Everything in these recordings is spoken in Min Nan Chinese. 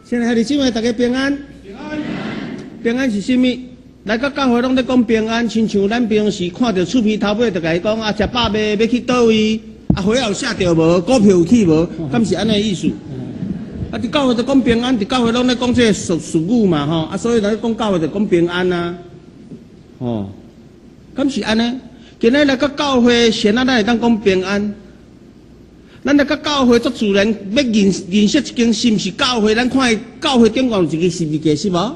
親愛的姊妹，大家平安。平安。平安是啥物？來到教會攏咧講平安，親像咱平時看著厝邊頭尾，就共伊講啊，食飽未？欲去佗位？啊，花仔有寫著無？股票有起無？敢是按呢意思？啊，佇教會就講平安，佇教會攏咧講這個俗俗語嘛吼，啊，所以來講教會就講平安啊，吼，敢是按呢？今日來到教會，先仔咱會當講平安。咱來到教會足自然，欲認認識一間是毋是教會？咱看伊教會頂懸有一支十字架，是無？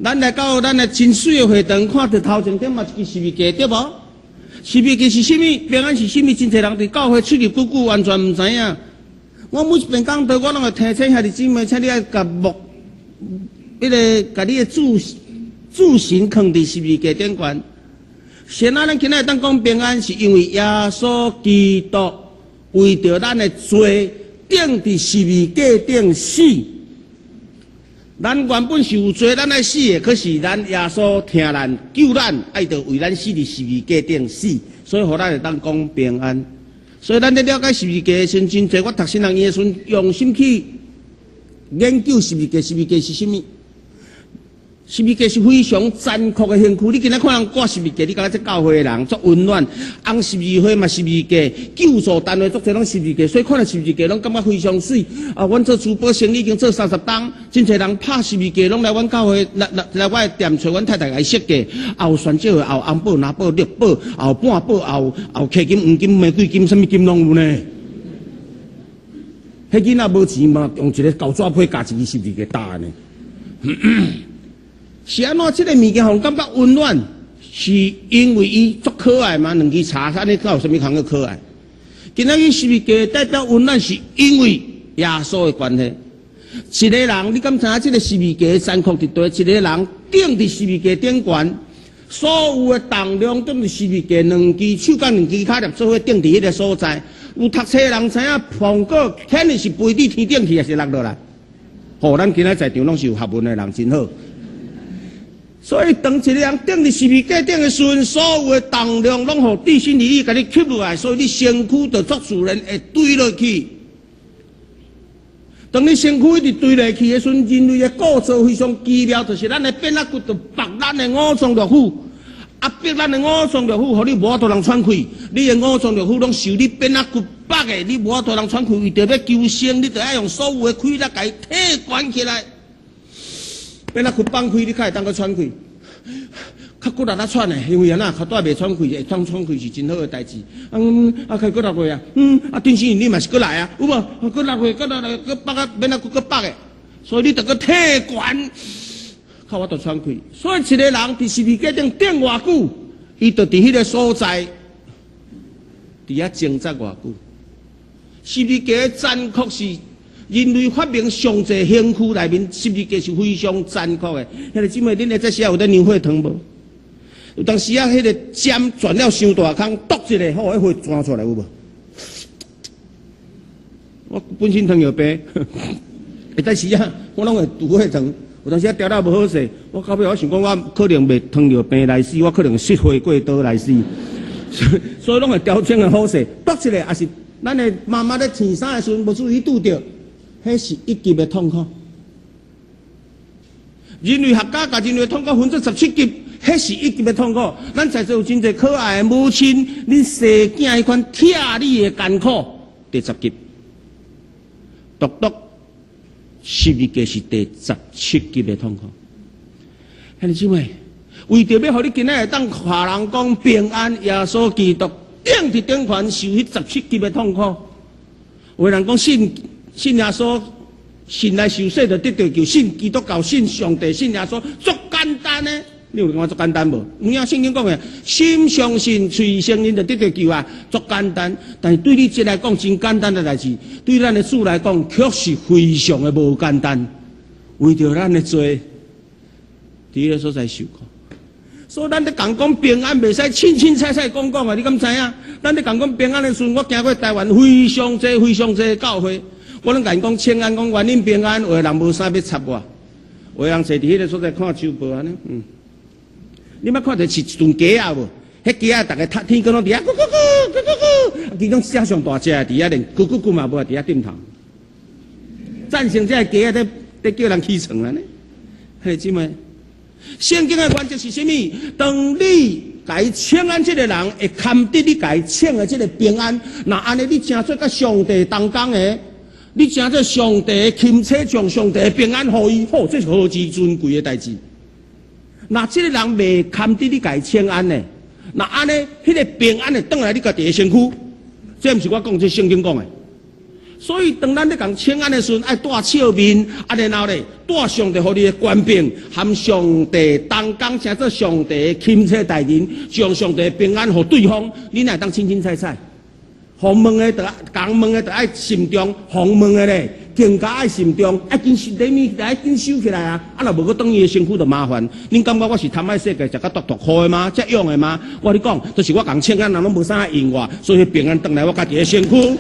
咱來到咱的真媠的會堂，看著頭前頂嘛一支十字架，對無？十字架是啥物？平安是啥物？真濟人佇教會出入久久，完全毋知影。我每一遍講道，我攏會提醒兄弟姊妹，請你愛共目，彼個共你的注注神囥佇十字架頂懸。先仔咱今仔會當講平安，是因為耶穌基督為著咱的罪，釘佇十字架頂死。咱原本是有罪，咱愛死的，可是咱耶穌疼咱救咱，愛著為咱死佇十字架頂死，所以予咱會當講平安。所以咱咧了解十字架的時陣，真濟我讀神學院的時陣，用心去研究十字架，十字架是啥物？十字架是非常殘酷的刑具。你今仔看人掛十字架，你感覺這教會的人足溫暖。紅十字會嘛十字架，救助單位足濟攏十字架，所以看著十字架攏感覺非常媠。啊，阮做珠寶生意已經做30冬，真濟人拍十字架攏來阮教會，來來來我的店揣阮太太共伊設計。也有懸石的，也有紅寶、藍寶、綠寶，也有半寶，也有也有黃金、黃金、玫瑰金，啥物金攏有呢。彼囡仔無錢嘛，用一個厚紙皮夾一支十字架搭呢。是按怎？這個物件予人感覺溫暖，是因為伊足可愛嗎？兩支柴按呢，敢有啥物通個可愛？今仔日十字架代表溫暖，是因為耶穌的關係。一個人，你敢知影這個十字架的殘酷佇佗？一個人釘佇十字架頂懸，所有的重量都佇十字架兩支手佮兩支跤粒做伙釘佇彼個所在。有讀冊的人知影，蘋果肯定是飛佇天頂去，抑是落落來？吼，咱今仔在場攏是有學問的人，真好。所以，當一個人釘佇十字架頂的時陣，所有的重量攏予地心引力共你吸落來，所以你身軀就足自然會墜落去。當你身軀一直墜落去的時陣，人類的構造非常奇妙，就是咱的鞭仔骨就縛咱的五臟六腑，壓迫咱的五臟六腑，予你無法度通喘氣。你的五臟六腑攏受你鞭仔骨縛的，你無法度通喘氣。為著欲求生，你就愛用所有的氣力共伊提懸起來。鞭仔骨放開，你較會當閣喘氣，較骨力仔喘的，因為按怎，較帶袂喘氣，會當喘氣是真好的代誌。嗯，啊，開閣落去啊，嗯，啊，頂死你嘛是閣來啊，有無？閣落去，閣落來，閣縛啊，鞭仔骨閣縛的，所以你著閣提懸，較有法度喘氣。所以一個人佇十字架頂釘偌久，伊就佇彼個所在，佇遐掙扎偌久。十字架的殘酷是人類發明上濟刑具內面，十字架是非常殘酷的。兄弟姊妹，恁會這時有咧量血糖無？有當時啊，彼個針鑽了傷大空，篤一下，吼，彼血鑽出來有無？我本身糖尿病，會當時啊，我攏會拄血糖。有當時啊，調了無好勢，我到尾我想講，我可能袂糖尿病來死，我可能失血過多來死，所以攏會調整的好勢。篤一下，抑是咱的媽媽咧生衫的時陣無注意拄著。彼是一級的痛苦。人類學家共人類痛苦分做十七級，彼是一級的痛苦。咱在座有真濟可愛的母親，恁生囝彼款疼你的艱苦，第十級。獨獨十字架是第十七級的痛苦。兄弟姊妹，為著欲予你今仔會當予人講平安，耶穌基督釘佇頂懸受彼十七級的痛苦。有人講信。信耶穌，信來受洗就得著救。信基督教、信上帝、信耶穌，足簡單的。你有感覺足簡單無？有影聖經講的，心相信、喙承認就得著救啊，足簡單。但是對你這來講真簡單的代誌，對咱的主來講，卻是非常的無簡單。為著咱的罪，佇彼個所在受苦。所以咱咧共講平安，袂使凊凊彩彩講講啊！你敢知影？咱咧共講平安的時陣，我行過台灣非常濟、非常濟教會。我攏共𪜶講請安，講願恁平安。有的人無啥欲插我，有的人坐佇彼個所在看周報按呢，嗯。你捌看著是一陣雞仔無？彼雞仔逐个天光攏佇遐咕咕咕咕咕咕，其中隻上大隻的佇遐連咕咕咕嘛無，佇遐點頭。贊成這个雞仔咧咧叫人起床按呢。兄弟姊妹，聖經的原則是啥物？當你共伊請安這个人會堪得你共伊請的這个平安，若按呢你成做佮上帝同工的，你成做上帝的钦差，將上帝的平安予伊，吼，這是何其尊貴的代誌。若這个人袂堪得你共伊請安呢？若按呢，彼个平安會轉來你家己的身軀，這毋是我講，這聖經講的。所以，當咱咧共請安的時陣，愛帶笑面，啊，然後咧帶上帝予你的權柄，含上帝同工，成做上帝的钦差大人，將上帝的平安予對方，你若會當清清彩彩。予問的就共問的就愛慎重，予問的咧更加愛慎重，愛緊收，禮物愛緊收起來啊！啊，若無閣轉伊的身軀就麻煩。恁感覺我是貪愛世界食甲毒毒苦的嗎？遮勇的嗎？我跟你講，就是我共請安，人攏無啥應我，所以平安轉來我家己的身軀。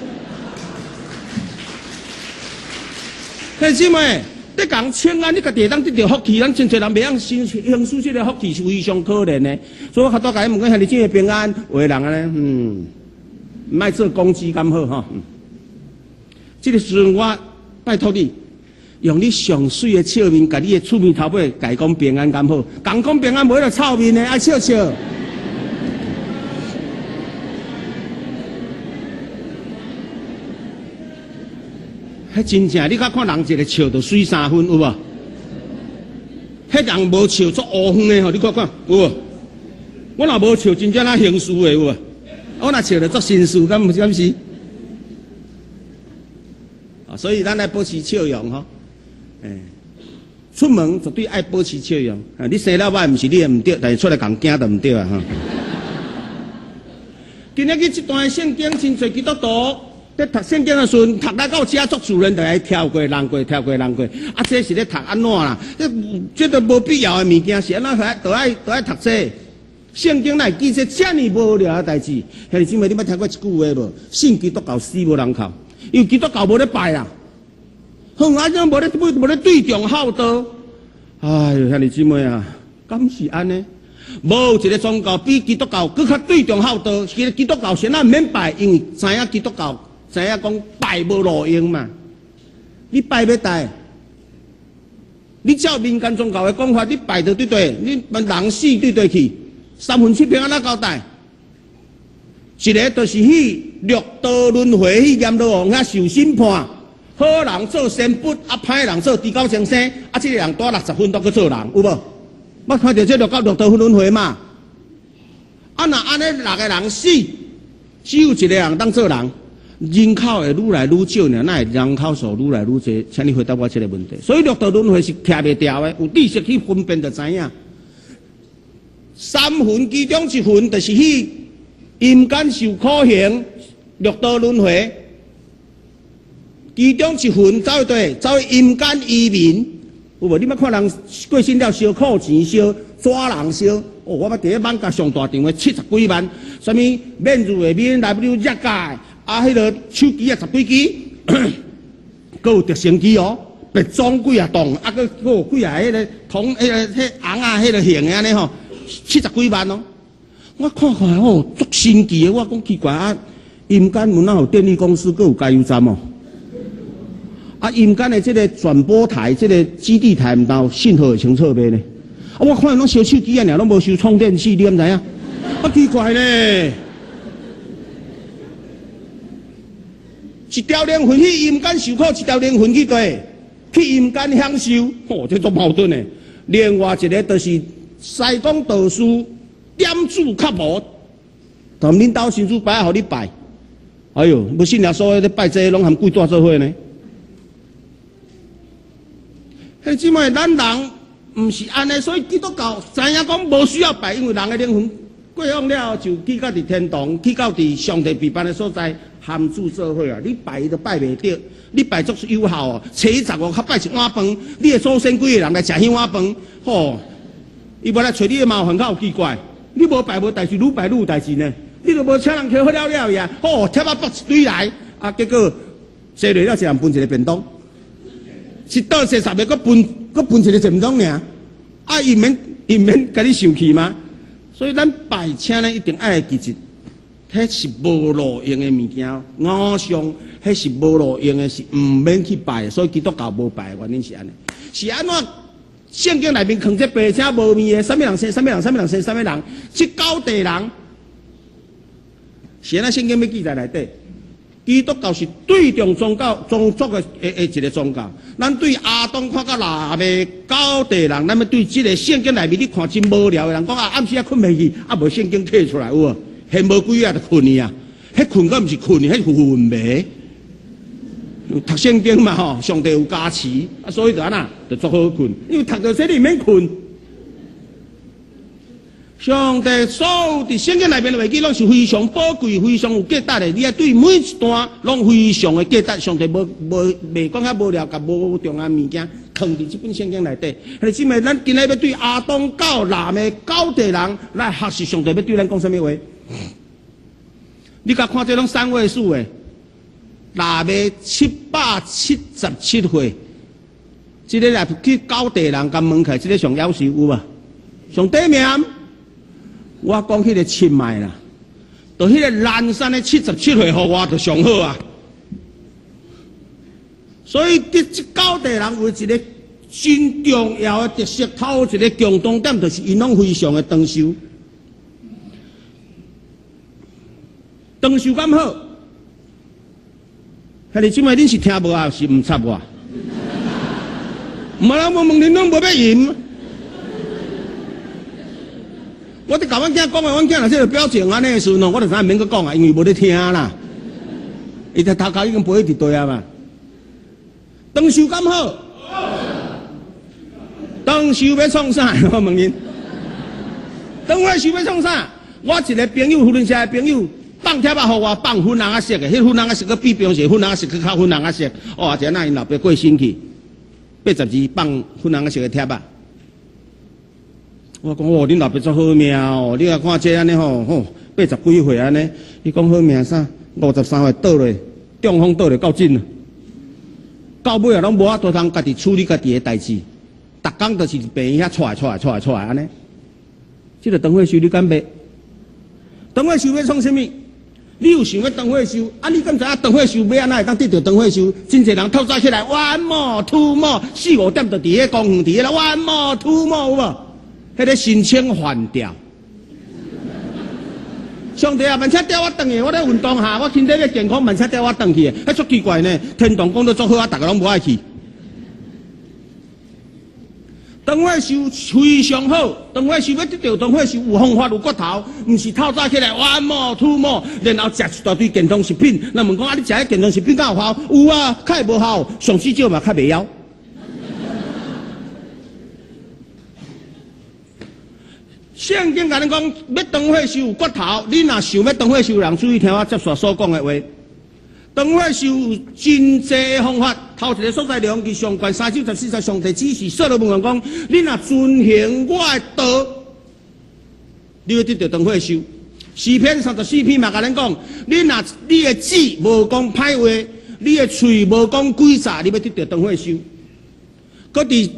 兄弟姊妹，你共請安，你家己會當得著福氣，咱真濟人袂曉行使這个福氣是非常可憐的。所以我較多共伊問講，兄弟姊妹平安，有的人按呢，莫做公雞敢好吼。這个時陣我拜託你，用你上媠的笑面，共你的喙邊頭尾，共伊講平安敢好？共講平安無彼个臭面的，愛笑笑。彼真正，你較看人一个笑就媠三分，有無？彼人無笑足烏昏的吼，你看看有無？我若無笑，真正若刑事的有無？我若笑就足紳士，敢毋是？敢是？啊，所以咱愛保持笑容吼，出門絕對愛保持笑容。啊，你生了歹，毋是你的毋對，但是出來共驚就毋對啊！吼。今仔日這段聖經真濟基督徒。咧讀聖經的時陣，讀來到遮足自然就會跳過、人過、跳過、人過。啊，這是咧讀按怎啦？這這都無必要的物件，是按怎都愛都愛讀這個？聖經哪會記這遮爾無聊的代誌？兄弟姊妹，你捌聽過一句話無？信基督教死無人哭，因為基督教無咧拜啦。好，啊，怎無咧無咧對眾孝道？哎喲，兄弟姊妹啊，敢是按呢？無一个宗教比基督教閣較對眾孝道。其實基督教先仔毋免拜，因為知影基督教。知影講拜無路用嘛？你拜欲代？你照民間宗教的講法，你拜就對對，你人死對對去，三魂七魄按怎交代？一个就是去六道輪迴去閻羅王遐受審判，好人做仙佛，啊歹人做豬狗先生，啊這个人帶60分都閣做人，有無？捌看著這六道輪迴嘛？啊若按呢六个人死，只有一个人當做人。人口會愈來愈少爾，哪會人口數愈來愈濟？請你回答我這个問題。所以六道輪迴是徛袂牢的，有知識去分辨就知影。三魂其中一魂就是去陰間受苦刑，六道輪迴。其中一魂走去佗，走去陰間移民。有無？你捌看人過身了燒苦錢、燒紙人燒？哦，我捌佇咧艋舺上大場的70幾萬，啥物免入的 BMW 熱架。啊，彼个手機啊，十幾支，閣有直升機哦，別裝幾啊棟，啊，閣閣有幾啊彼个銅，彼个彼紅仔，彼个型的按呢吼，70幾萬哦。我看看哦，足神奇的，我講奇怪啊，陰間有哪有電力公司，閣有加油站哦？啊，陰間的這个轉播台，這个基地台，毋知有信號會清楚袂呢？啊，我看攏燒手機啊，爾攏無燒充電器，你敢知影？啊，奇怪咧！一條靈魂去陰間受苦，一條靈魂去佗，去陰間享受，吼，這足矛盾的。另外一个就是師公道士點主較無，同恁兜神主牌予你拜。哎喲，無信耶穌的，咧拜這个攏含鬼帶做伙呢。兄弟姊妹，咱人毋是按呢，所以基督教知影講無需要拜，因為人的靈魂過往了後就去到佇天堂，去到佇上帝備辦的所在。含主做伙啊！你拜伊都拜袂著，你拜足有效哦。初一十五較拜一碗飯，你的祖先幾个人來食彼碗飯，吼！伊無來揣你的麻煩，較有奇怪。你無拜無代誌，愈拜愈有代誌呢。你都無請人客好了了呀，吼！貼仔卜一堆來，啊，結果坐落了一人分一个便當，一桌坐十个，閣分閣分一个便當爾。啊，伊毋免伊毋免共你受氣嗎？所以咱拜請呢一定愛記住。彼是無路用的物件，偶像，彼是無路用的，是毋免去拜，所以基督教無拜的原因是按呢。是按怎？聖經內面囥這白青無面的，啥物人生啥物人，啥物人生啥物人？這九地人是按怎聖經欲記載內底？基督教是對重宗教宗族的一個宗教。咱對亞當看到挪亞九地人，咱欲對這个聖經內面你看真無聊的人講啊，暗時仔睏袂去，啊無聖經提出來有無？現無幾仔就睏去啊！彼睏閣毋是睏去，彼是昏迷。讀聖經嘛吼，上帝有加持，啊，所以就按怎，就足好睏。因為讀著這你免睏。上帝所有佇聖經內面的話語，攏是非常寶貴、非常有價值的。你愛對每一段攏非常的價值。上帝無無袂講遐無聊，共無重要物件囥佇這本聖經內底。兄弟姊妹，咱今日欲對亞當到挪亞九代人來學習上帝欲對咱講啥物話？你共看這攏三位數的，挪亞777歲，這个若去九代人共問起來，這个上夭壽有無？上短命。我講彼个七邁啦，就彼个南山的77歲，予我就上好啊。所以，這這九代人有一个真重要的特色，頭一个共同點，就是𪜶攏非常的長壽。長壽敢好？兄弟姊妹，恁是聽無啊？是毋插我？毋係，我問恁攏無欲應。我佇共阮囝講的，阮囝若這个表情按呢的時陣，我就知影免閣講啊，因為無咧聽啦。伊頭殼已經飛佇地啊嘛。長壽敢好？長壽欲創啥？我問恁。長歲壽欲創啥？我一个朋友，扶輪社的朋友。放帖仔予我放粉紅仔色的，彼粉紅仔色閣比平時粉紅仔色閣較粉紅仔色。哦，這那𪜶老爸過身去，82放粉紅仔色的帖仔。我講哦，恁老爸足好命哦，你來看這按呢吼吼，八十幾歲按呢，伊講好命啥？53歲倒落，中風倒落夠盡啦，到尾啊攏無法度通家己處理家己的代誌，逐工就是病院遐帶帶帶帶按呢。這个長歲壽你敢袂？長歲壽欲創啥物？你有想欲長歲壽？啊，你敢知影長歲壽欲按怎會當得著長歲壽？真濟人透早起來，one more two more，四五點就佇彼公園佇彼啦，one more two more 有無？彼个申請換掉。上帝啊，慢請帶我轉去，我咧運動下，我身體欲健康，慢請帶我轉去。彼足奇怪呢，天堂講得足好啊，逐个攏無愛去。長歲壽非常好，長歲壽欲得著長歲壽有方法有骨頭，毋是透早起來 one more two more，然後食一大堆健康食品。那問講啊，你食彼健康食品敢有效？有啊，較會無效，上至少嘛較袂枵。聖經共恁講，欲長歲壽有骨頭，你若想欲長歲壽，人注意聽我接紲所講的話。長歲壽有真濟的方法，頭一个所在兩記上懸三章十四節，上帝指示所羅門王講：你若遵行我的道，你會得著長歲壽。詩篇34篇嘛，共恁講：你若你的舌無講歹話，你的喙無講詭詐，你欲得著長歲壽。閣佇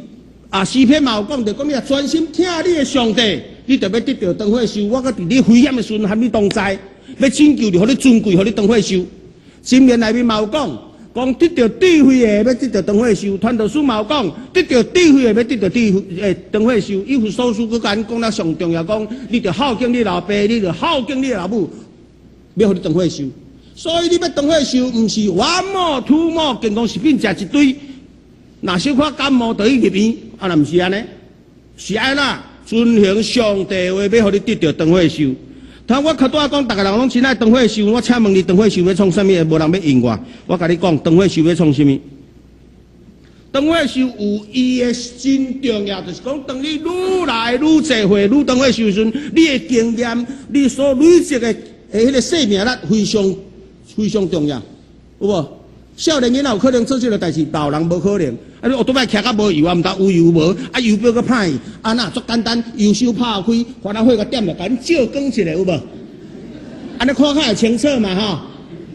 啊詩篇嘛有講著，講你若專心聽你的上帝，你就欲得著長歲壽。我閣佇你危險的時陣和你同在，欲拯救你，予你尊貴，予你長歲壽。箴言內面嘛有講，講得著智慧的欲得著長歲壽；傳道書嘛有講，得著智慧的欲得著智慧長歲壽。以弗所書閣共咱講了上重要，講你著孝敬你老爸，你著孝敬你老母，欲予你長歲壽。所以你欲長歲壽，毋是 one more two more 健康食品食一堆，若小可感冒就去入院，啊，若毋是按呢？是按怎遵行上帝話，欲予你得著長歲壽。頭我較拄仔講，逐个人攏真愛長歲壽。我請問你長歲壽欲創啥物？無人欲應我。我共你講，長歲壽欲創啥物？長歲壽有伊的真重要，就是講，當你愈來愈濟歲、愈長歲壽時陣，你的經驗、你所累積的彼个生命力非常非常重要，有無？少年囡仔有可能做這个代誌，老人無可能。啊，你歐多擺騎較無油啊，毋知有油無？啊，油表閣歹去，啊那足簡單，油箱拍開，煩惱火共點著，共照光一下有無？按呢看較會清楚嘛吼？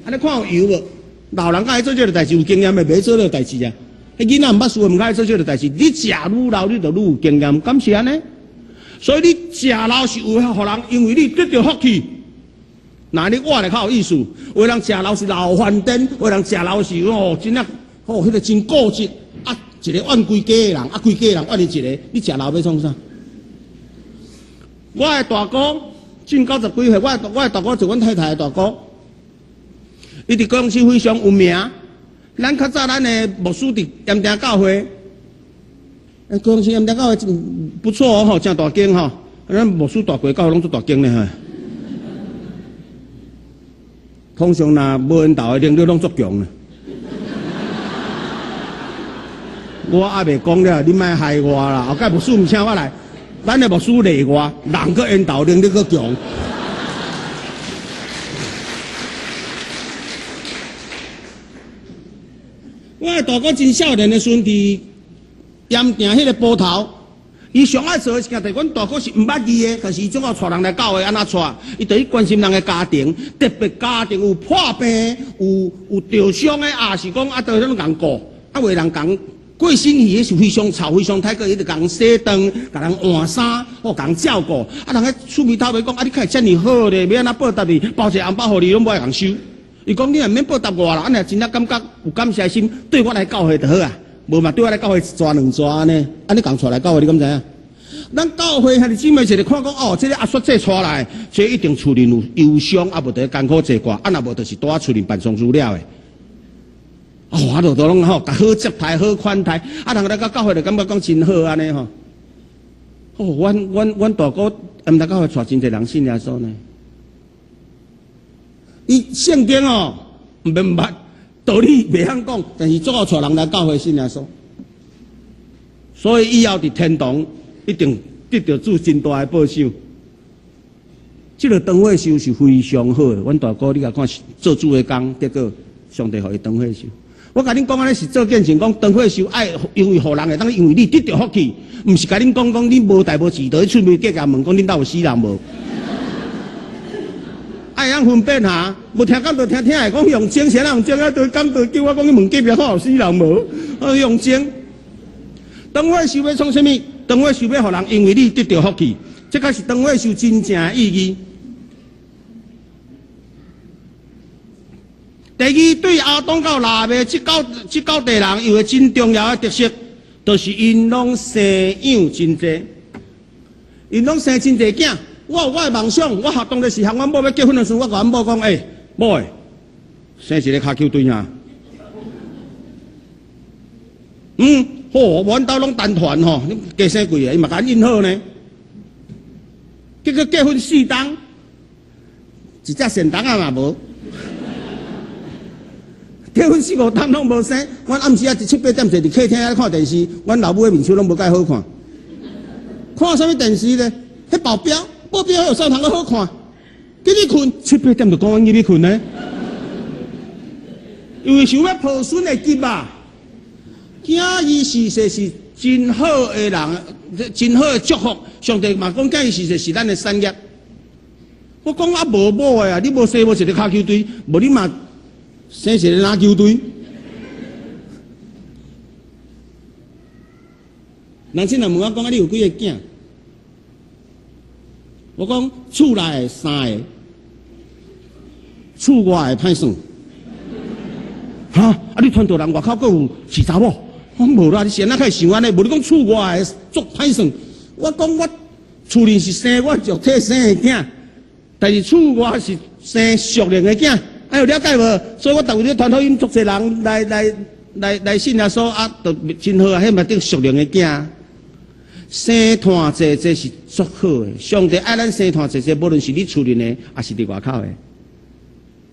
按呢看有油無？老人較愛做這个代誌，有經驗的袂做這个代誌啊。彼囡仔毋捌事，毋較愛做這个代誌。你食愈老，你就愈有經驗，敢是按呢？所以你食老是有予人，因為你得著福氣。那你活咧較有意思。有的人食老是老翻顛，有的人食老是哦，真正哦，彼個真固執。啊，一个怨規家的人，啊，規家的人怨伊一个，你食老欲創啥？我的大哥進90幾歲，我的大哥就阮太太的大哥，伊佇公司非常有名。咱較早咱的牧師佇鹽埕教會，公司鹽埕教會不錯哦，吼，誠大間吼。咱牧師大過教會攏足大間咧吼。通常若無緣投的能力攏足強咧。我猶未講了，你莫害我啦！後蓋牧師毋請我來，咱的牧師例外，人閣緣投能力閣強。我的大哥真少年的時陣，佇鹽埕彼個埔頭，伊上愛做的事情，就是阮大哥是毋捌字的，但是伊總愛帶人來教會，按怎帶？伊就去關心人的家庭，特別家庭有破病、有著傷的，抑是講啊，都攏共顧，啊，有的人共過身去，彼是非常臭、非常歹過，伊就共洗頓、共人換衫，或共照顧。啊，人彼厝邊頭尾講，啊，你較會遮爾好咧，欲按怎報答你？包一个紅包予你，攏無愛共收。伊講你也毋免報答我啦，按呢真正感覺有感謝心，對我來教會就好啊。無嘛對我來教會一逝兩逝按呢，按呢共帶來教會，你敢知影？咱教會兄弟姊妹一个看講哦，這个阿叔這帶來，這一定厝裡有憂傷，啊無就艱苦坐掛，啊若無就是拄仔厝裡辦喪事了的。哦，啊，就都攏吼，共好接待、好款待，啊，人來到教會就感覺講真好按呢吼。哦，阮大哥毋知教會帶真濟人信耶穌呢。伊聖經哦，毋免捌，道理袂曉講，但是足夠帶人來教會信耶穌。所以以後佇天堂一定得著主真大的保守。這个長歲壽是非常好的。阮大哥，你共看做主的工，結果上帝予伊長歲壽。我共恁講按呢是做見證，講長歲壽愛因為予人會當因為你得著福氣，毋是共恁講講你無代無誌，就去出面隔壁問講恁兜有死人無？愛曉分辨哈，無聽講就聽聽會講用精，啥人用精啊？對講對叫我講去問隔壁看有死人無？啊用精。長歲壽欲創啥物？長歲壽欲予人因為你得著福氣，這才是長歲壽真正的意義。第二，對亞當到挪亞這九代人有个真重要的特色，就是𪜶攏生養真濟，𪜶攏生真濟囝。我有我的夢想，我當時是和阮某欲結婚的時陣，我共阮某講：欸，某欸，生一个跤球隊啊！嗯，好，阮兜攏單傳吼，你加生幾个，伊嘛共阮應好呢。結果結婚四冬，一隻善童仔嘛無。結婚四五冬攏無生，阮暗時仔七八點坐佇客廳遐看電視，阮老母的面相攏無蓋好看。看啥物電視咧？彼保鏢，保鏢有啥通閣好看？叫你睏，七八點就趕阮入去睏呢。因為想欲抱孫會急啊！囝兒是說是真好的人，真好的祝福。上帝嘛講，囝兒是說是咱的產業。我講啊，無某的啊，你無生無一个跤球隊，無你嘛生一个籃球隊。人先若問我講啊，你有幾个囝？我講厝內的三个，厝外的歹算。哈！啊，你傳道人外口閣有飼查某？我講無啦，你是按怎會想按呢？無你講厝外的足歹算。我講我厝裡是生我肉體生的囝，但是厝外是生屬靈的囝。啊，有了解無？所以我逐位咧傳福音，足濟人來信耶穌啊，都真好啊，彼嘛得屬靈的囝。生湠濟，這是足好的。上帝愛咱生湠濟濟，無論是你厝裡的，抑是佇外口的。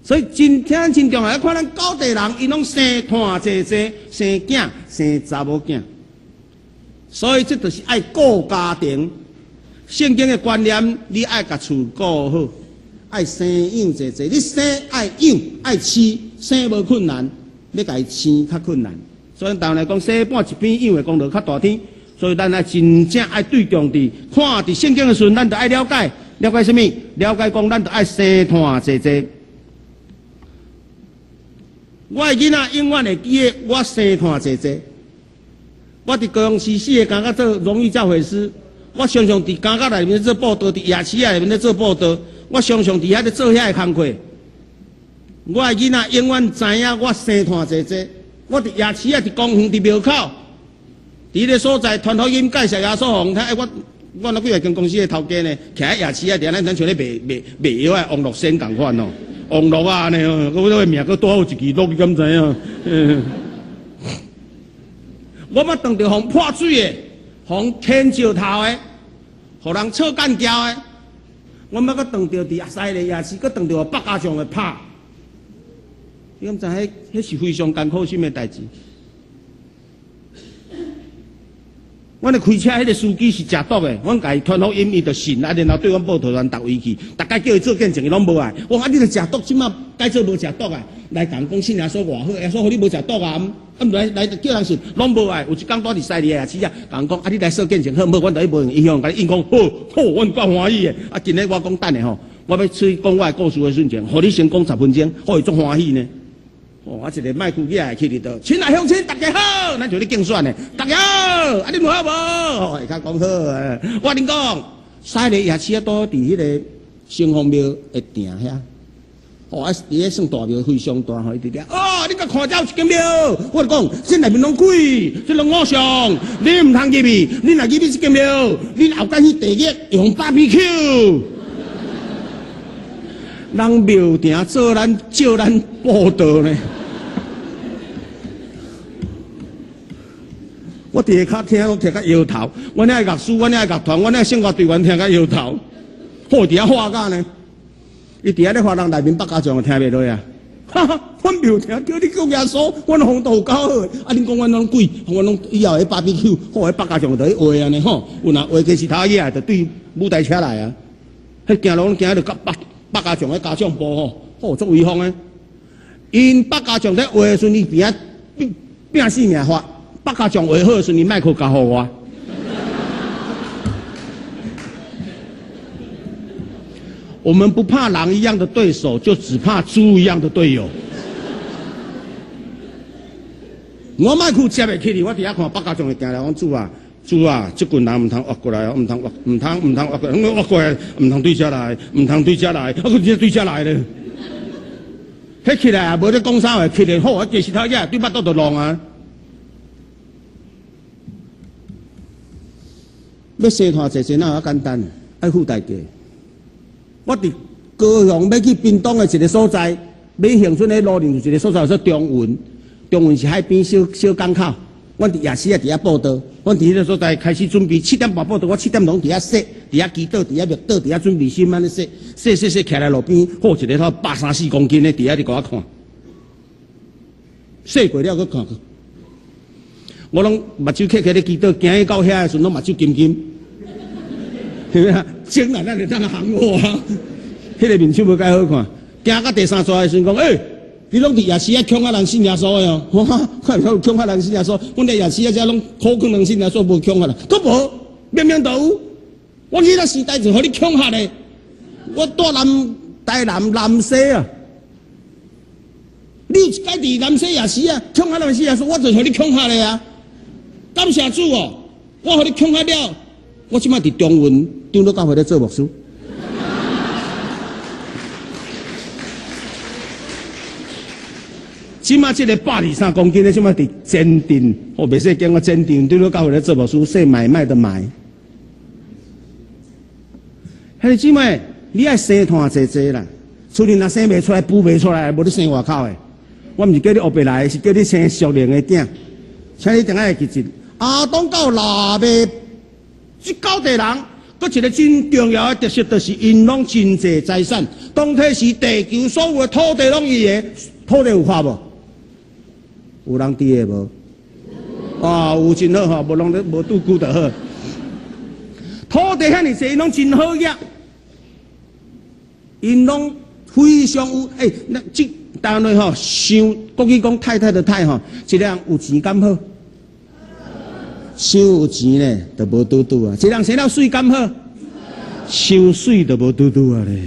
所以真聽真重要，看咱九代人，𪜶攏生湠濟濟，生囝，生查某囝。所以這就是愛顧家庭。聖經的觀念，你愛共厝顧好，愛生養濟濟。你生愛養愛飼，生無困難，欲共伊飼較困難。所以台灣來講，生半一邊養的功勞較大天。所以咱愛真正愛對重佇看佇聖經的時陣，咱就愛了解，了解啥物？了解講，咱就愛生湠濟濟。我的囡仔永遠會記得我生湠濟濟。我佇高雄市四个監獄做榮譽教誨師，我常常佇監獄內面做布道，佇夜市仔內面咧做布道。我常常佇遐咧做遐个工課。我的囡仔永遠知影我生炭濟濟。我佇夜市仔，佇公園，佇廟口，佇彼个所在傳福音介紹耶穌予人聽。欸，我那幾若間公司的頭家呢，徛喺夜市仔，佇咱咱像咧賣賣賣藥的王樂仙仝款哦，王樂啊按呢哦，我個名閣拄好有一支樂，你敢知影？我捌當著予潑水的，予牽石頭的，予人臭幹譙的。我捌閣當著佇西麗夜市，閣當著百家將的拍。你敢知彼彼是非常艱苦心的代誌？阮咧開車，彼个司機是食毒的，阮共伊傳福音，伊就信，啊，然後對阮報道團逐位去，逐擺叫伊做見證，伊攏無愛。我講啊，你著食毒，這馬改做無食毒啊？來共講信耶穌偌好，耶穌予你無食毒啊？啊，毋來來叫人信，攏無愛。有一工拄佇西麗夜市啊，共講啊，你來做見證好毋好？阮就去無用，伊向共你應講好，好，阮夠歡喜的。啊，今日我講等下吼，我欲出去講我的故事的瞬間，予你先講10分鐘，予伊足歡喜呢。哦，啊，一个麥克舉來去佇倒，親愛鄉親，大家好，咱就咧競選呢，大家好，啊，恁有好無？哦，會較講好。我恁講，西麗夜市啊，拄佇彼个城隍廟的埕遐，哦，啊，佇咧算大廟非常大吼，伊佇遐，哦，你共看這有一間廟，我就講，這內面攏鬼，這攏偶像，你毋通入去，你若入去這間廟，你後蓋去地獄用 BBQ。人廟埕做咱照咱報道呢。我佇下跤聽攏聽甲搖頭，阮遐樂師，阮遐樂團，阮遐聖樂隊員聽甲搖頭。好佇遐喊甲呢，伊佇遐咧話人內面百家將聽袂落啊！哈哈，阮廟埕叫你叫耶穌，阮風度有夠好的。啊，恁講阮攏鬼，阮攏以後彼 BBQ，好，彼百家將就去畫按呢吼。有若畫起石頭起來，就對舞台車來啊。彼行路攏行著甲百百家將的家長部吼，吼足威風的。𪜶百家將咧畫的時陣，伊邊仔拼死命發。百家將畫好的時陣，伊麥克交予我。我們不怕狼一樣的對手，就只怕豬一樣的隊友。我麥克接袂起哩，我佇遐看百家將的行來，講主啊，主啊，這群人毋通挖過來，毋通挖，毋通毋通挖過來，挖過來，毋通對這來，毋通對這來，啊，閣直接對這來咧。彼起來也無咧講啥話，起來好，啊，石頭仔對腹肚就弄啊。欲生炭濟濟哪有遐簡單？愛付代價。我佇高雄欲去屏東的一个所在，欲恆春的路面有一个所在叫做中雲，中雲是海邊小小港口。阮佇夜市仔佇遐報道，阮佇彼个所在開始準備7點半報道，我7點鐘佇遐洗，佇遐祈禱，佇遐默禱，佇遐準備心按呢洗，洗洗洗，徛來路邊，好一个頭134公斤的佇遐咧共我看，洗過了閣看。我攏目睭瞌瞌咧祈禱，行去到遐的時陣，攏目睭金金，是啊，整啊，咱會當行我啊，彼个面相無介好看。行到第三逝的時陣，講，欸，你攏佇夜市仔恐嚇人信耶穌的哦？我看有恐嚇人信耶穌，阮佇夜市仔遮攏苦勸人信耶穌，無恐嚇啦，閣無，明明都有。我彼个時代就予你恐嚇的，我住南台南南西啊。你有一擺佇南西夜市啊，恐嚇人信耶穌，我就予你恐嚇的啊。感謝主哦，我予你恐嚇了，我這擺佇中雲長老教會咧做牧師。這擺這个123公斤的，這擺佇前鎮，哦，袂使講我前鎮長老教會咧做牧師，說買賣的買。兄弟姊妹，你愛生炭濟濟啦，厝裡若生袂出來，孵袂出來，無你生外口的。我毋是叫你烏白來，是叫你生屬靈的囝。請你定愛記住，亞當到挪亞這九代人，閣一个真重要的特色，就是𪜶攏真濟財產。當彼時地球所有的土地攏伊的，土地有看無？有人佇的無？啊，有真好吼，無攏咧無拄久就好。土地遐爾濟，𪜶攏真好額，𪜶攏非常有欸，那這台灣話吼，想國語講太太的太吼，一个人有錢敢好？傷有錢咧，就無拄拄啊！一个人生了媠敢好？傷媠就無拄拄啊咧。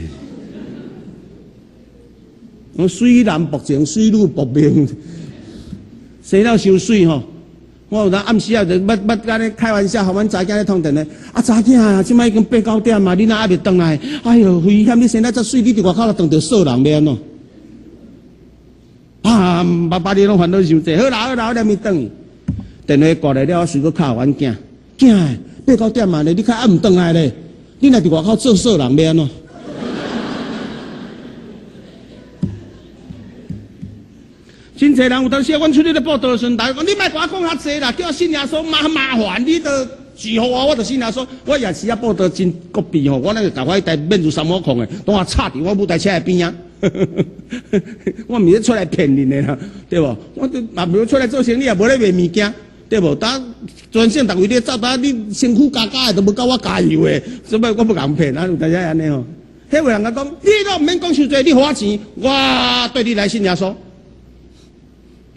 講媠男薄情，媠女薄命，生了傷媠吼，我有當暗時啊，就捌捌按呢開玩笑，予阮查囝咧通電話。啊，查囝啊，這擺已經八九點啊，你哪猶未轉來？哎喲，危險！你生得遮媠，你佇外口就撞著索人欲按怎？啊，爸爸你攏煩惱傷濟。好啦好啦，我連伊轉去。電話掛來了，我隨閣敲阮囝，囝，八九點啊咧，你較猶毋轉來咧？你若佇外口做索人欲按怎？真濟人有當時，阮出去咧報道的時陣，大家講你莫共我講遐濟啦，叫我信耶穌麻麻煩，你都祝福我，我就信耶穌。我也是啊，報道真國幣吼，我那個共我彼台免做三五空的，當我插佇我母台車的邊仔。我毋是出來騙恁的啦，對無？我都嘛無出來做生意，也無咧賣物件，對無？當全省逐位咧走，當你身軀加加的都無夠我加油的，所以我不共騙啊，有當時按呢吼。彼有人共講，你都毋免講傷濟，你予我錢，我對你來信耶穌。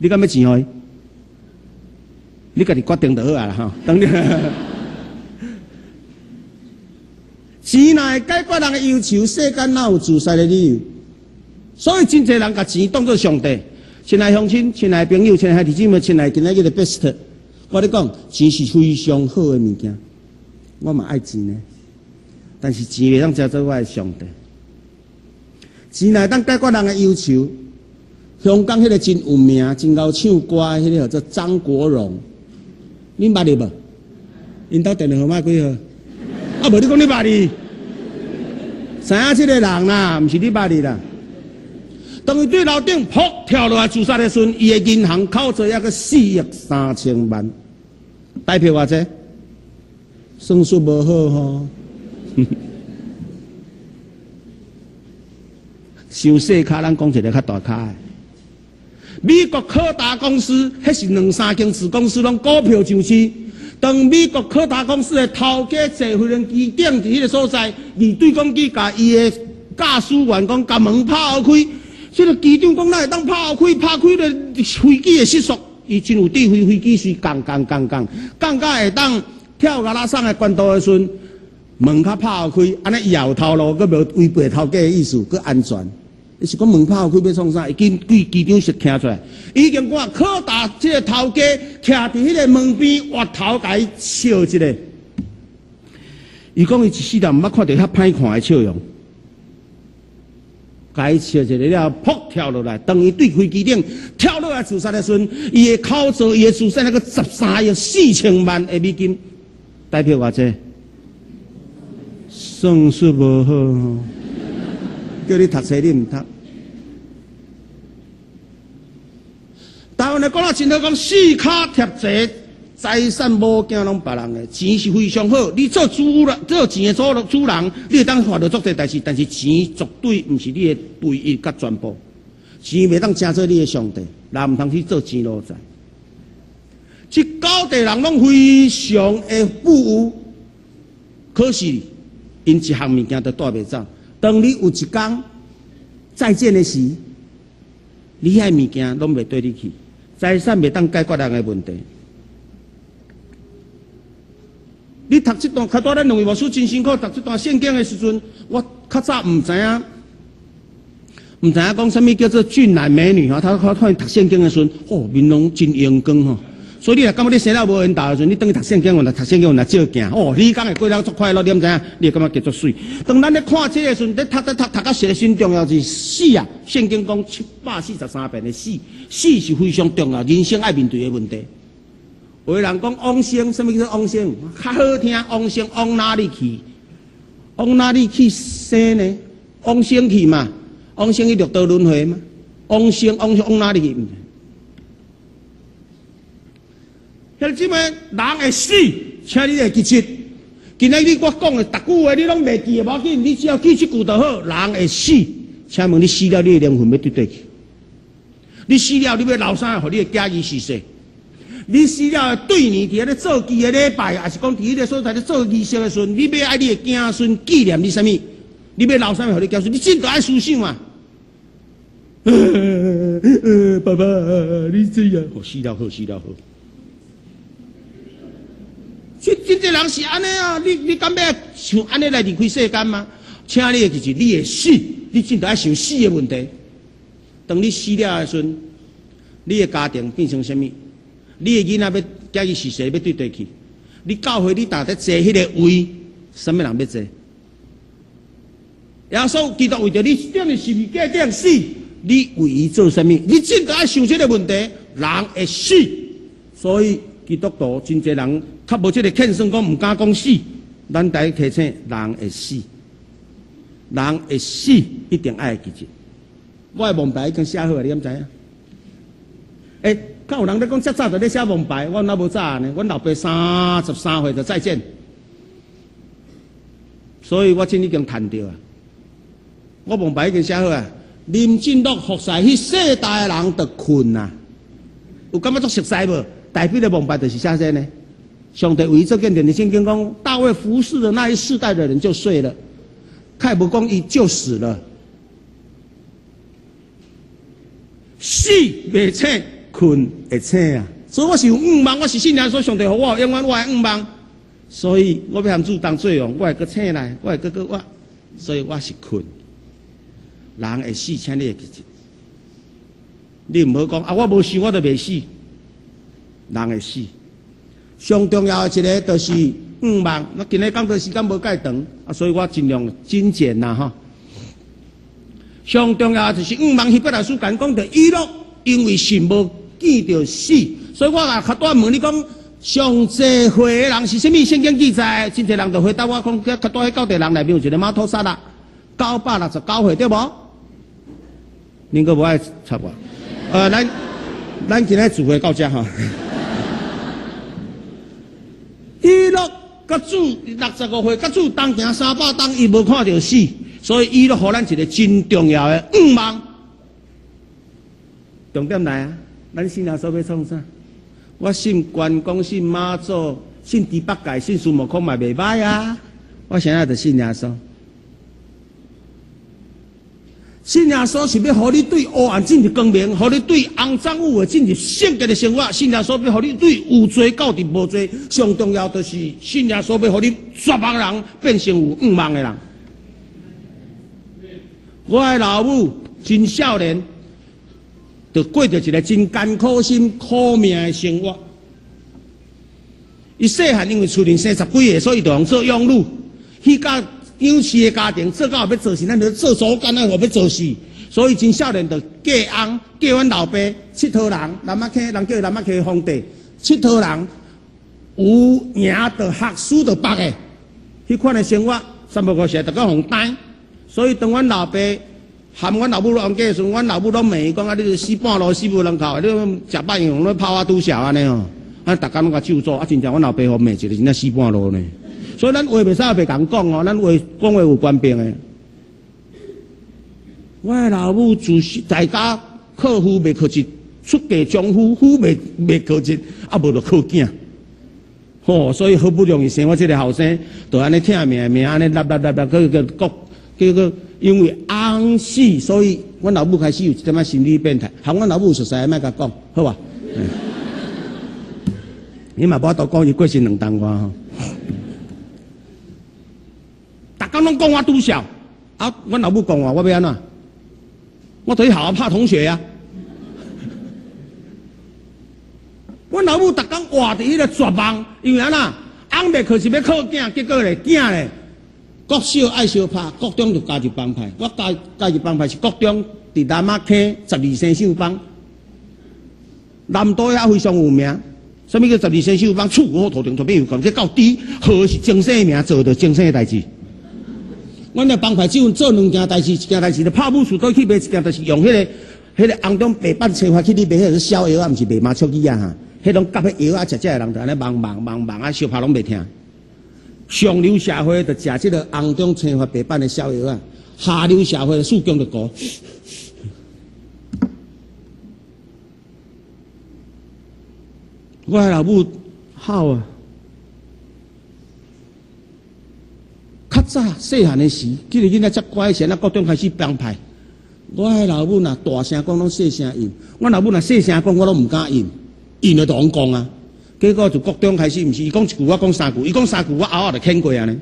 你敢欲錢予伊？你家己決定就好啊啦吼。當你錢若會解決人的憂愁，世間哪有自殺的理由？所以真濟人共錢當做上帝。親愛鄉親、親愛朋友、親愛兄弟姊妹、親愛今仔日的 best，我咧講，錢是非常好的物件，我嘛愛錢呢。但是錢袂當成做我的上帝。錢若會當解決人的憂愁。香港彼個真有名、真𠢕唱歌，彼個叫做張國榮，恁捌伊無？𪜶兜電話號碼幾號？啊，無你講你捌伊？知影這個人啦，毋是你捌伊啦。當伊對樓頂噗跳落來自殺的時陣，伊的銀行扣做抑閣4億3千萬，代表偌濟？算術無好吼。傷細跤，咱講一个較大跤的。美國柯達公司，彼是兩三間子公司攏股票上市。當美國柯達公司的頭家坐飛機頂佇彼个所在，而對講機共伊的駕駛員講，共門拍予開。這个機長講，哪會當拍予開？拍開咧飛機會失速。伊真有智慧，飛機隨降降降降，降到會當跳甲拉送的懸度的時陣，門較拍予開，按呢伊也有頭路，閣無違背頭家的意思，閣安全。伊是講門拍予開欲創啥？伊緊對機長室徛出來，已經看柯達這个頭家徛佇彼个門邊，越頭共伊笑一下。伊講伊一世人毋捌看著遐歹看的笑容，共伊笑一下了，噗跳落來。當伊對飛機頂跳落來自殺的時陣，伊的口座、伊的資產那個13億4千萬的美金，代表偌濟？算術無好，叫你讀冊你毋讀。台灣的講得真好，講四跤貼齊，財產某囝攏別人的，錢是非常好。你做主人，做錢的主人，你會當犯著足濟代誌，但是錢絕對毋是你的唯一佮全部。錢袂當成做你的上帝，人毋通去做錢奴才。這九地人攏非常的富有，可是𪜶一項物件都帶袂走。當你有一天再見的時，你遐物件攏袂綴你去。財產袂當解決人的問題。你讀這段，較拄咱兩位牧師真辛苦讀這段聖經的時陣，我較早毋知影，毋知影講啥物叫做俊男美女吼。他突然讀聖經的時陣，哦，面攏真榮光吼。所以你若感覺你生了無緣投的時陣，你轉去讀聖經，若讀聖經，若照鏡，哦，你講會過了足快樂，你毋知影，你會感覺足媠。當咱咧看這个時陣，咧讀讀讀讀到一個真重要是死啊！聖經講743遍的死，死是非常重要，人生愛面對的問題。有的人講往生，啥物叫做往生？較好聽，往生往哪裡去？往哪裡去生呢？往生去嘛？往生去六道輪迴嘛？往生往往哪裡去？兄弟姊妹，人會死，請你會記得。今仔日我講的逐句話，你攏袂記的，無要緊，你只要記這句就好。人會死，請問你死了，你的靈魂欲佇佗去？你死了，你欲留啥，予你的囝兒子嗣？你死了對年佇遐咧做祭的禮拜，抑是講佇彼个所在咧做儀式的時陣，你欲愛你的子孫紀念你啥物？你欲留啥物予你子孫？你真著愛思想啊！爸爸，你這樣，哦，死了好，死了好。這真濟人是按呢啊！你敢欲像按呢來離開世間嗎？請你會記住，你會死，你真著愛想死的問題。當你死了的時陣，你的家庭變成啥物？你的囡仔欲今日是誰欲對佗去？你教會你逐咧坐彼个位，啥物人欲坐？耶穌基督為著你釘佇十字架頂死，你為伊做啥物？你真著愛想這个問題，人會死，所以基督徒真濟人較無這个虔誠，講毋敢講死。咱來提醒，人會死，人會死，一定愛記住。我的王牌已經寫好啊，你敢知影？欸，敢有人咧講遮早就咧寫王牌，我哪無早呢？阮老爸33歲就再見，所以我真已經趁著啊。我王牌已經寫好啊。林進樂服侍彼世代的人就睏啊，有感覺足熟悉無？大衛的王牌就是寫這呢。上帝為伊做見證，聖經講大衛服侍的那一世代的人就睡了，開無講伊就死了。死袂醒，睏會醒啊！所以我是有願望，我是信耶穌上帝予我永遠我的願望，所以我欲和主同做王，我會閣醒來，我會閣閣我，所以我是睏。人會死，請你會記住。你毋好講啊！我無想，我就袂死。人會死，上重要的一个就是願望。我今日講的時間無蓋長，啊，所以我盡量精簡啦吼。上重要的就是願望，希伯來書講講著以諾，因為信無見著死，所以我也較拄問你講，上濟歲的人是啥物？聖經記載，真濟人就回答我講，較拄彼九地人內面有一个瑪土撒拉，969歲，對無？恁閣無愛插我？咱今日聚會到這吼。以諾佮主65歲，佮主同行300冬，伊無看著死，所以以諾予咱一个真重要的願望。重點來啊！咱信耶穌欲創啥？我信關公，信媽祖，信豬八戒，信孫悟空嘛袂䆀啊！我現在就信耶穌。信耶穌是欲予你對黑暗進入光明，予你對骯髒污穢進入聖潔的生活。信耶穌欲予你對有罪到佇無罪，上重要就是信耶穌欲予你絕望人變成有願望的人。我的老母真少年，就過著一个真艱苦心苦命的生活。伊細漢因為厝裡生十幾个，所以就用做養女，去甲養飼的家庭做到欲做事，咱就做祖干啊，欲做事。所以真少年就嫁翁，嫁阮老爸𨑨迌人，南仔坑人叫南仔坑皇帝，𨑨迌人有贏就學，輸就縛的，彼款的生活，三不五時就閣予擔。所以當阮老爸含阮老母冤家的時陣，阮老母攏罵伊講啊，你死半路死無兩口，你食飽用攏泡仔拄潲按呢吼。啊，逐工攏共咒詛，啊，真正阮老爸予罵一个真正死半路呢。所以咱話袂使袂共講哦，咱話講話有權柄的。我的老母自在家靠夫袂靠一，出嫁丈夫夫袂袂靠一，啊無就靠囝。吼，所以好不容易生我這个後生，就按呢疼命命按呢立立立立，閣閣國，結果因為翁死，所以阮老母開始有一點仔心理變態。含阮老母熟似，莫共講，好無？你嘛無法度講，伊過身兩冬外吼。逐工攏講我拄潲，啊，阮老母講我，我欲按怎？我得好好拍同學啊！阮老母逐工活佇彼个絕望，因為按怎？翁袂靠是欲靠囝，結果咧，囝咧，國小愛相拍，國中就加入幫派。我加入幫派是國中，佇南仔坑十二生肖幫，南島遐非常有名。啥物叫十二生肖幫？厝好頭頂特別有權，這到底號是前世名做著前世的代誌。阮的幫派只有做兩件代誌，一件代誌就拍武術倒去賣，一件代誌用彼个紅中白板青花去咧賣，彼个痟藥仔，毋是賣麻笑機仔哈。彼種夾彼藥仔食食的人就按呢茫茫茫茫啊，相拍攏袂疼。上流社會就食這个紅中青花白板的痟藥仔，下流社會四強就糊。我的老母好啊！較早細漢的時，這个囡仔遮乖時，咱國中開始幫派。我的老母若大聲講，攏細聲應；我老母若細聲講，我攏毋敢應，應了就予講啊。結果就國中開始，毋是伊講一句，我講三句；伊講三句，我後仔就牽過啊呢。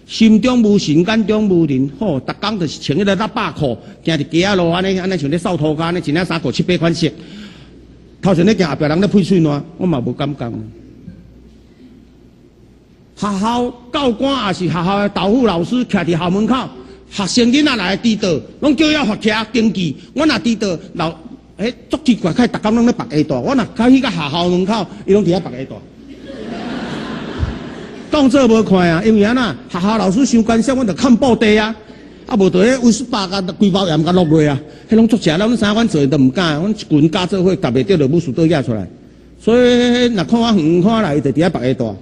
心中無神，眼中無人，吼，逐工就是穿彼个喇叭褲，行佇街仔路按呢，按呢像咧掃塗跤按呢，一領衫褲七八款色。頭前咧行後壁人咧噴喙瀾，我嘛無感覺。學校教官也是學校的豆腐老師，徛佇校門口，學生囡仔來遲到，攏叫伊罰徛登記。我若遲到，老，欸，足奇怪，開逐工攏咧縛鞋帶。我若開去到學校門口，伊攏佇遐縛鞋帶。當做無看啊，因為按怎，學校老師傷關心，阮就崁布袋啊，啊無就彼威士巴共規包鹽共落落啊，彼攏足食，咱知影阮做的都毋敢，阮一群加做伙，踏袂著就武術刀舉出來。所以若看我遠看來，伊就佇遐縛鞋帶。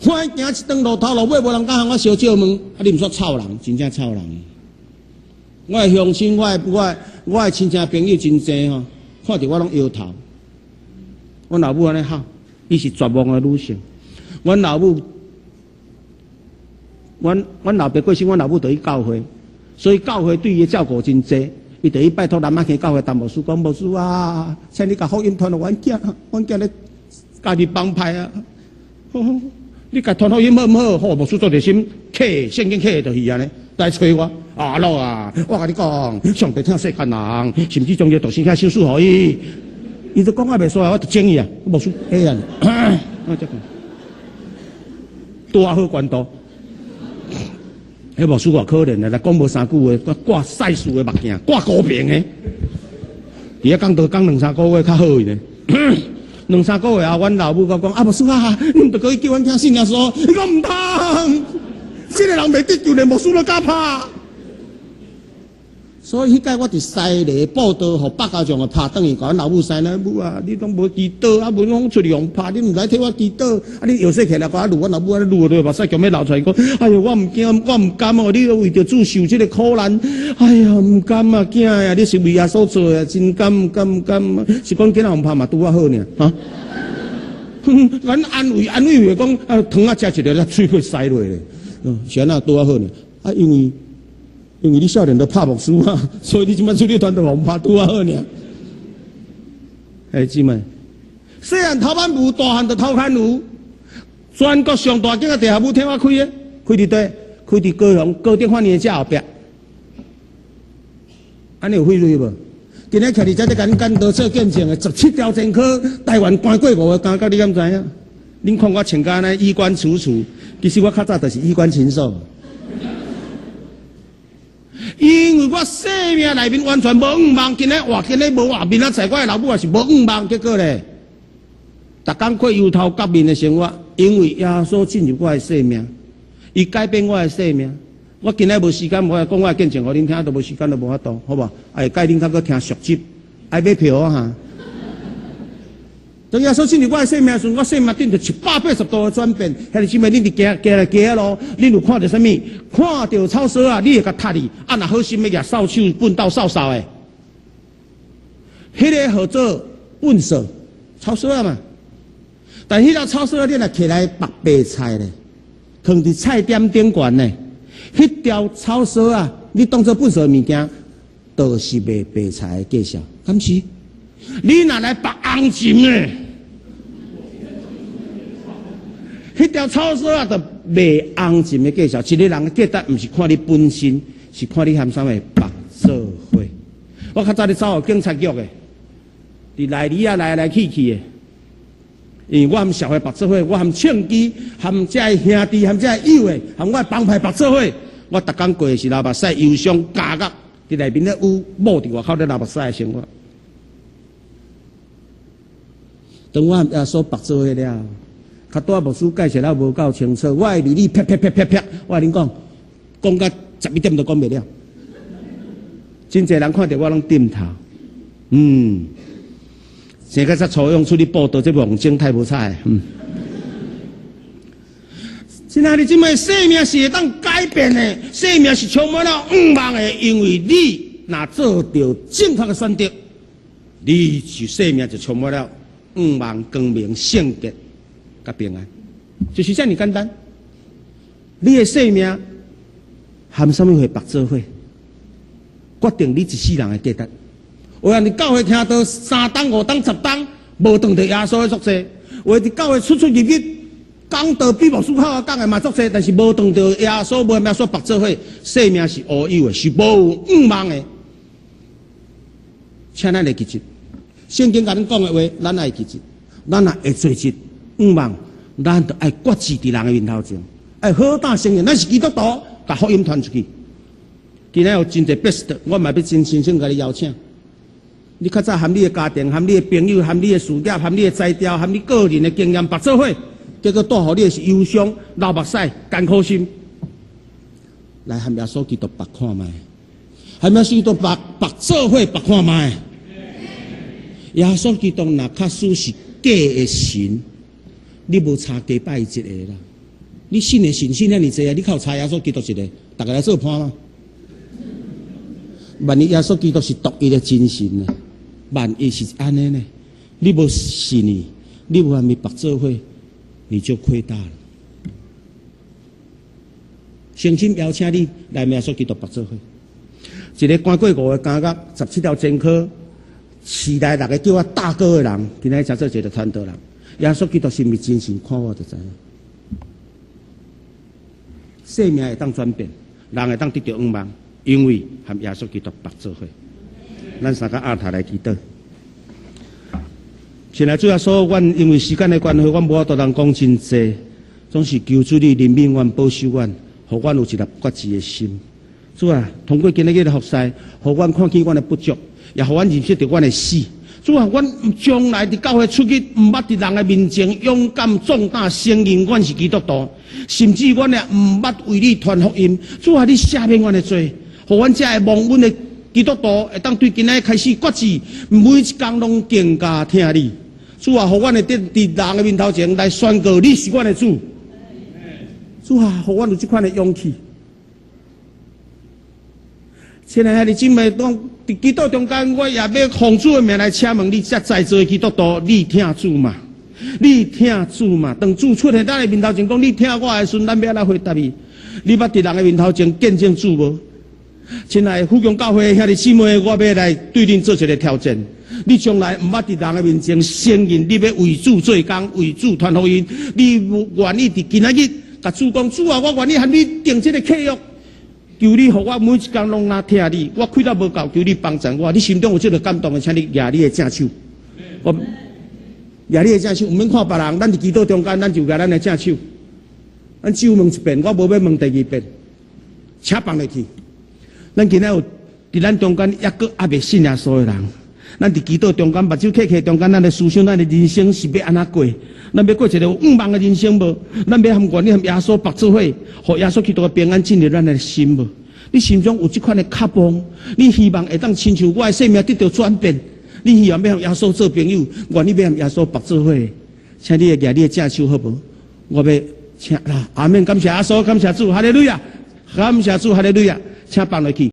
我行一段路頭路尾，無人敢向我相借問，啊！你毋煞臭人，真正臭人。我的鄉親，我的親戚朋友真濟吼，看著我攏搖頭。阮老母按呢吼，伊是絕望的女性。阮老母，阮老爸過身，阮老母就去教會，所以教會對伊的照顧真濟。伊就去拜託南仔坑教會陳牧師講：牧師啊，請你共福音傳予阮囝，阮囝咧家己幫派啊。你共傳福音好毋好？好，牧師做熱心，刻聖經刻就去按呢，來揣我。阿老啊，我共你講，上帝疼世間人，甚至將伊獨生子賞賜予伊。伊就講啊袂煞，我就整伊啊。牧師，哎呀，我這個拄仔好關度。彼牧師偌可憐的，來講無三句話，掛賽事的目鏡，掛高屏的，佇遐講道講兩三個月較好呢。兩三個月後，阮老母閣講：啊，牧師啊，你毋著閣去叫阮囝信耶穌？伊講毋通，這个人袂得救，連牧師都敢拍。所以彼擺我佇西螺布道，予北家將予拍轉去，共阮老母師奶母啊，你攏無祈禱，啊，無攏出去予拍，你毋來替我祈禱，啊，你藥水起來，共我擼，阮老母按呢擼落，目屎強欲流出來，講：哎喲，我毋驚，我毋甘哦，你為著主受這个苦難，哎呀，毋甘啊，囝啊，你是為耶穌做的，真甘甘甘，是講囝仔予拍嘛，拄仔好爾，哈？哼，阮安慰安慰話講，啊，糖仔食一个，才喙皮塞落咧，嗯，是按怎拄仔好爾？啊，因為你少年就拍牧師啊，所以你這擺出去傳就予拍拄仔好爾。兄姊妹，細漢頭挽牛，大漢就頭牽牛。全國上大間的地下舞廳我開的，開佇佗？開佇高雄高德飯店的正後壁。按呢有費力無？今日徛佇遮咧共恁講道做見證的，17條前科，台灣關過五个監獄，你敢知影？恁看我穿甲按呢衣冠楚楚，其實我較早就是衣冠禽獸。因為我生命內面完全無向望，今日活，今日無活，明仔載我的老母也是無向望，結果咧，逐工過油頭革面的生活。因為耶穌進入我的生命，伊改變我的生命。我今日無時間，無來講我的見證，予恁聽，都無時間，都無法度，好無？會改恁較閣聽續集，愛買票啊哈！當耶穌進入我的生命時，我生命頂著180度的轉變。兄弟姊妹，恁佇行行來行路，恁有看著啥物？看著草索仔，你會共踢去？啊，若好心欲舉掃帚糞斗掃掃的，彼个號做糞掃，草索仔嘛。但彼條草索仔，你若摕來縛白菜咧，囥佇菜店頂懸咧，彼條草索仔，你當做糞掃物件，就是賣白菜的價數，敢是？你若來縛紅蟳咧，彼條草索仔，就賣紅蟳的價數。一个人的價值，毋是看你本身，是看你含啥物縛做伙。我較早咧走予警察局的，佇內裡啊來來去去的，因為我含社會縛做伙，我含唱機，含遮的兄弟，含遮的友的，含我的幫派縛做伙。我逐工過的是流目屎憂傷監獄，佇內面咧有某佇外口咧流目屎的生活。當我含耶穌縛做伙了，較拄仔牧師介紹了無夠清楚，我會離你啪啪啪啪啪，我共恁講，講到11點都講袂了。真濟人看著我攏點頭，生較遮粗勇出去報道，這王晶太無彩，嗯。親愛的姊妹，生命是會當改變的，生命是充滿了向望的，因為你若做著正確的選擇，你就生命就充滿了向望、光明、聖潔、佮平安，就是遮爾簡單。你的生命含啥物貨縛做伙，決定你一世人的價值。有人佇教會聽道三冬、五冬、10冬，無當著耶穌的足濟；有的佇教會出出入入，講道比牧師較會講的嘛足濟，但是無當著耶穌，無耶穌縛做伙，生命是烏有的，是無有向望的。請咱會記得，聖經共恁講的話，咱愛記得，咱若會做一向望。咱著愛決志佇人的面頭前，愛好膽承認咱是基督徒，共福音傳出去。今仔有真濟 best，我嘛欲真親身共你邀請。你較早含你的家庭、含你的朋友、含你的事業、含你的才調、含你個人的經驗縛做伙，結果帶予你的是憂傷、流目屎、艱苦心。來和耶穌基督縛看覓，和耶穌基督縛縛做伙縛看覓。耶穌基督若確實是假的神，你無差加拜一個啦。你信的神信遐爾濟啊，你較有差耶穌基督一個，逐家來做伴嗎？萬一耶穌基督是獨一的真神呢？萬一是按呢呢？你無信伊，你無和伊縛做伙，你就虧大了。誠心邀請你來耶穌基督縛做伙。一个關過五个監獄，17條前科，市內六个叫我大哥的人，今仔成做一个傳道人。耶穌基督是毋是真神？看我就知影。生命會當轉變，人會當得著仰望，因為和耶穌基督縛做伙。咱三個阿頭來祈禱。親愛主耶穌，阮因為時間的關係，阮無法度通講真濟，總是求主你憐憫阮、保守阮，予阮有一粒決志的心。主啊，通過今日這个服侍，予阮看見阮的不足，也予阮認識著阮的死。主啊，阮將來佇教會出去，毋捌佇人的面前勇敢壯膽承認阮是基督徒，甚至阮也毋捌為你傳福音。主啊，你赦免阮的罪，予阮這个忘恩的基督徒會當對今仔開始決志，每一工攏更加疼你。主啊，予阮會當佇人的面頭前來宣告你是阮的主。主啊，予阮有這款的勇氣。親愛的兄弟姊妹，當佇基督中間，我也欲奉主的名來請問你，這在座的基督徒，你疼主嗎？你疼主嗎？當主出現咱的面頭前講你疼我的時陣，咱欲按怎回答伊？你捌佇人的面頭前見證主無？親愛的富強教會的兄弟姊妹，我欲來對恁做一个挑戰。你從來毋捌佇人的面前承認你欲為主做工，為主傳福音。你願意佇今仔日共主講，主啊，我願意和你訂這个契約，求你予我每一工攏若疼你，我氣力無夠，求你幫助我。你心中有這个感動的，請你舉你的正手。我舉你的正手，毋免看別人，咱佇祈禱中間，咱就舉咱的正手。咱只有問一遍，我無欲問第二遍，請放落去。咱今仔有佇咱中間抑閣猶未信耶穌的人，咱佇祈禱中間，目睭瞌瞌中間，咱的思想，咱的人生是欲按怎過？咱欲過一个有仰望的人生無？咱欲和願意和耶穌縛做伙，予耶穌基督的平安進入咱的心無？你心中有這款的渴望，你希望會當親像我的生命得著轉變，你希望欲和耶穌做朋友，願意欲和耶穌縛做伙，請你會舉你的正手好無？我欲請啦，阿們，感謝耶穌，感謝主，哈利路亞，感謝主，哈利路亞，請放落去。